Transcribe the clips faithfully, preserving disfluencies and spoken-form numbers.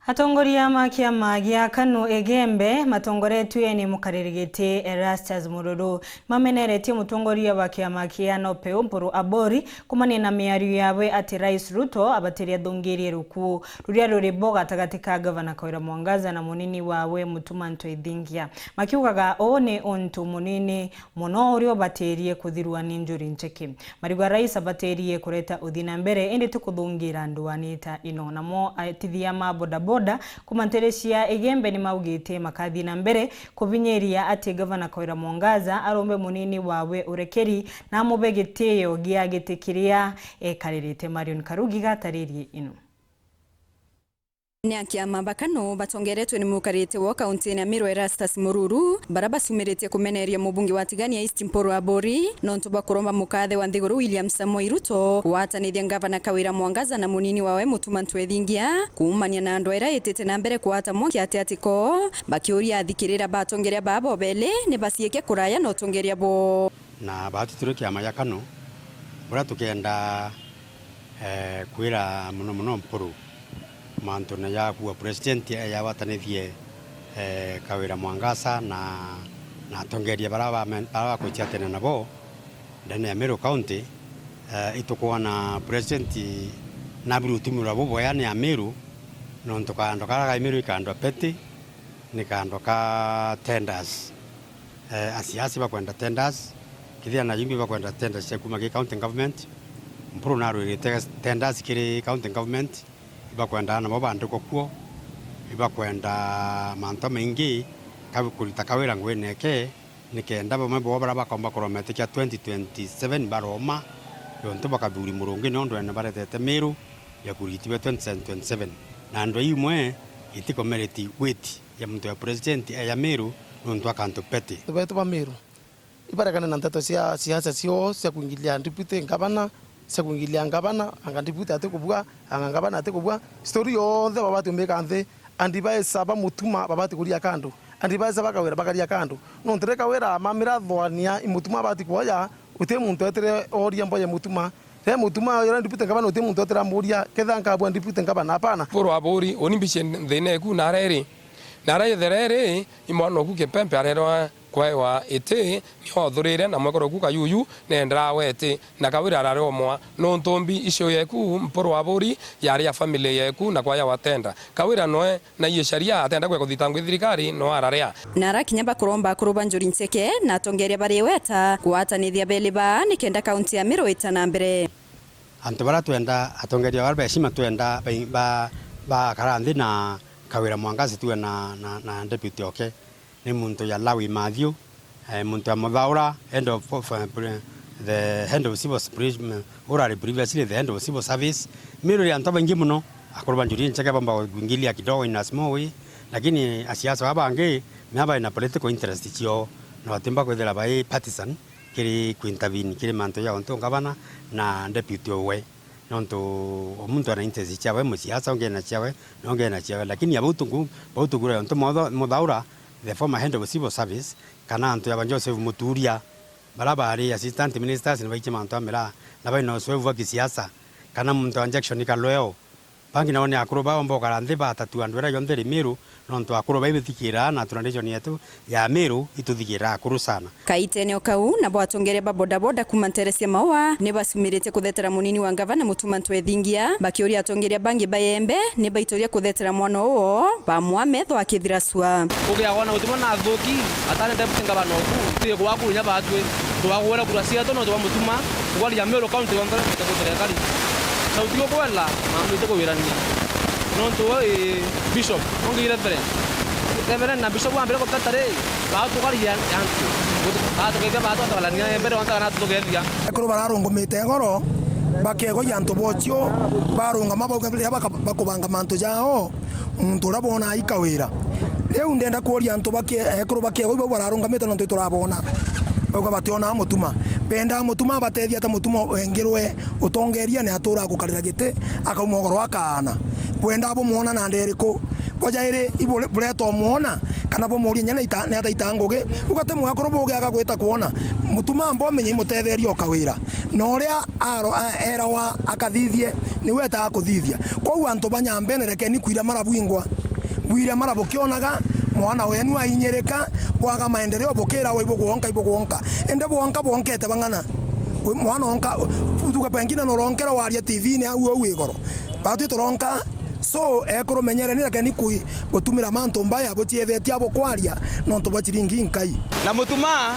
Atongoria ma kiama gia KANU Igembe matongoretue ni mukariri giti Erastus Mururu mameneretie mutongoria wa kiama kia NOPEU Mpuru Aburi kumania na miario yawe ati Rais Ruto abatiria athungirie rukuo ruria ruri bo gatagati ka Gavana Kawira Mwangaza na munini wawe Mutuma Ntwethingia, makiugaga uu ni untu munini mono uria ubatirie kuthirua ni Njuri Ncheke. Mariuga Rais abatirie kureta uthii na mbere, indi ti kuthungira nduani ta ino. Namo atithia ma bodaboda kuma ntere cia Igembe ni maugite makathii na mbere kubinyiria ati Gavana Kawira Mwangaza arombe munini wawe urekeri na amube gitio gia giti kiria ekaririte. Marion Karugi gataririe ino. Ni akiama ba KANU batongeretwe ni mukarite wo kaunti-ini ya Meru Erastus Mururu, bara bacumiritie kumeneria mubunge wa Tigania East Mpuru Aburi nontu bwa kuromba mukathe wa nthiguru William Samoei Ruto gwatanithia Ngavana Kawira Mwangaza na munini wawe Mutuma Ntwethingia kuumania na ndwera itite na mbere kugwata mwanki atiati koo, bakiuria athikirira ba atongeria baa bobeli ni baciike kuraya na utongeria boo. Na baatwi turi kiama gia KANU, buria tukenda, eh, kwira mono mono Mpuru mantune ja kuuga president eja awatanithie, eh, Kawira Mwangaza na, na atongeria baria ba men-, baria bakwiciatene nabo ndene ya Meru County. Eh, itukwona president nabiri utumirwa bubwea ni Ameru, nontu kando karia ka Meru ikandwa peti, ni kando ka tenders. Eh, asiasi bakwenda tenders, kethira na yumbi bakwenda tenders cia kuma ki county government. Mpuru narwirite tenders kiri county government, ibakwenda nabo bandikwa kuo, ibakwenda mantu maingi, ka-, kurita kawira nguine eke, nikenda bamwe bo baria bakomba kurometikia twenty twenty-seven baroma, yontu bakathuri murungi nontu ene baretete Meru ya kuritiwe twenty twenty-seven. Na ndwe imwe itikomereti weight ya muntu ya president eya Meru nontu akantu pete. Antu betu ba Meru ibaregane na nteto cia siasa cio cia kuingilia deputy ngavana, cia kuingilia ngavana, anga deputy atikubua, anga ngavana atikubua. Story yonthe babati umbika nthi, advisor ba Mutuma babati kuria kando, advisor ba Kawira bakaria kando. Nontu ri Kawira amamira thwania i Mutuma abati kwoya, uti muntu etire oria mboya Mutuma. Ri Mutuma oya deputy ngavana, uti muntu etire amuria, ketha nkabua deputy ngavana, hapana. Mpuru Aburi, uni mbici nthina eku nara iri. Nara ithera iri, i mwana oku Kipempe arerwa kwaewa iti, ni othurire na mwekuru oku Kayuyu, nendera awe iti, na Kawira arari omwa, nontu mbi icio yeku, Mpuru Aburi, yari ya family yeku, na kwaya watenda. Kawira noe, na iyo sharia atenda kwe kuthitangwa i thirikari, no araria. Na arakinya bakuromba akuru ba Njuri Ncheke, na atongeria bari weta, kuatanithia beli baa, nikenda kaunti ya Meru ita na mbere. Antu baria twenda, atongeria baria ba heshima twenda, ba, ba, bakara nthi na Kawira Mwangaza tuwe na, na, na deputy oke. Ni muntu ya Lawi Mathiu, eh, muntu ya Muthaura, head of, of, eh, pre-, the head of civil, pre-, urari previously the head of civil service. Meru ri antu baingi muno, akuru ba Njuri Ncheke bamba kuingilia kidogo in a small way, lakini asiasa baba bangi, mea bari na political interest ciao, na batimba kwithira bai partisan kiri kuintervene kiri mantu ja untu ngavana na deputy owe. Nontu o muntu ena interest ciawe, musiasa ungi ena ciawe, na ungi ena ciawe. Lakini abau tungu, bau tugura untu Mutha-, Muthaura, the former head of civil service, kana antu ya ba Joseph Muturia, bara bari assistant ministers ni baiche mantu a miraa, na baina uzoevu wa kisiasa, kana muntu wa Jackson Kalweo. Bangi nao ni akuru bao mbokara nthi batatu andu era yonthe ri Meru, nontu akuru bai bithikiraa na tradition yetu ya Meru ituthikiraa akuru sana. Kaitene o kau, nabo atongeria ba bodaboda kuma ntere cia Maua ni bacumirite kuthetera munini wa ngavana Mutuma Ntwethingia, bakiuria atongeria bangi ba Igembe ni baituria kuthetera mwana uo, bamwaa metho akithira cua. Ugiagwa na Mutuma na athuki, atane deputy ngavana oku, ti gwaku inya batwi, twagwira kura cietu nontu bwa Mutuma, kugwaria Meru County yonthe nontu bwa serikali. Na utigo kwela, mamwite kuwirania. Nontu we, eh, Bishop, ongi Reverend. Reverend na Bishop wambire guteta ri, batukaria antu. Batukaithia, batukabalania mbere, wanta kana tutugeethia. Ekuru bararungumite igoro, bakegoia antu bocio, barungama bauga riria baka-, bakubanga mantu jao, muntu uria bonaa i Kawira. Riu ndenda kuuria antu bake-, ekuru bakegoia bau bararungamite nontu iturabona. Bauga bationaa Mutuma. Bendaa Mutuma abatethia ata Mutuma wengirwe utongeria ni atura gukarira giti, akauma ugoro akaana. Bwendaa bumwona na nda iriku? Bo jairi ibure-, buretwa umwona, kana bumurie inya ni ata ita ngugi. Uga ti mwekuru bugi aga gwita kwona. Mutuma mbo amenye imutetheria o kawira. Na uria aro-, a-, erawa akathithie, niwe etaga kuthithia. Kwou antu ba Nyambene, rekeni kwira marabwingwa. Bwire marabukionaga, mwana wenu ainyirika, bwaga maendeleo bukira we ibugwonka, ibugwonka. Indi bwonka bwonkete bang'ana. Wi mwana onka, tuga pengine nuronkera waria T V-ini au au igoro. Batwi turonka, so, ekuru menyereni, rekeni kui-, gutumira mantu mbaya buciethetie abo kwaria nontu bwa ciringi inkai. Na Mutuma,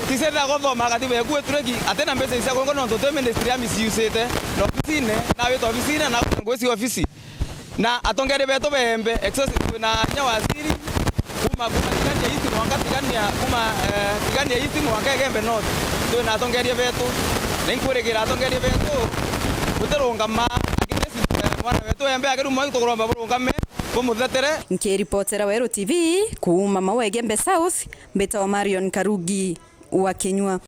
tisethira guthoma katiba eku itureki, atina mbeca cia kuonga nontu twi ministry ya misiusite. Na ofisine, na wita ofisine, na ngwisi ofisi. Na atongeria betu beembe, excess, twina inya waziri, kuma, kuma Tigania East mwanka Tigania, kuma, eh, Tigania East mwanka Igembe North. Twina atongeria betu. Na inkwirigira atongeria betu, butirungama, lakini si, eh, mwana wetu eembe akirumwa, tukuromba burungame, bumuthetere. Nkiripotera Weru T V, kuuma Maua Igembe South, mbitawa Marion Karugi wa Kinyua.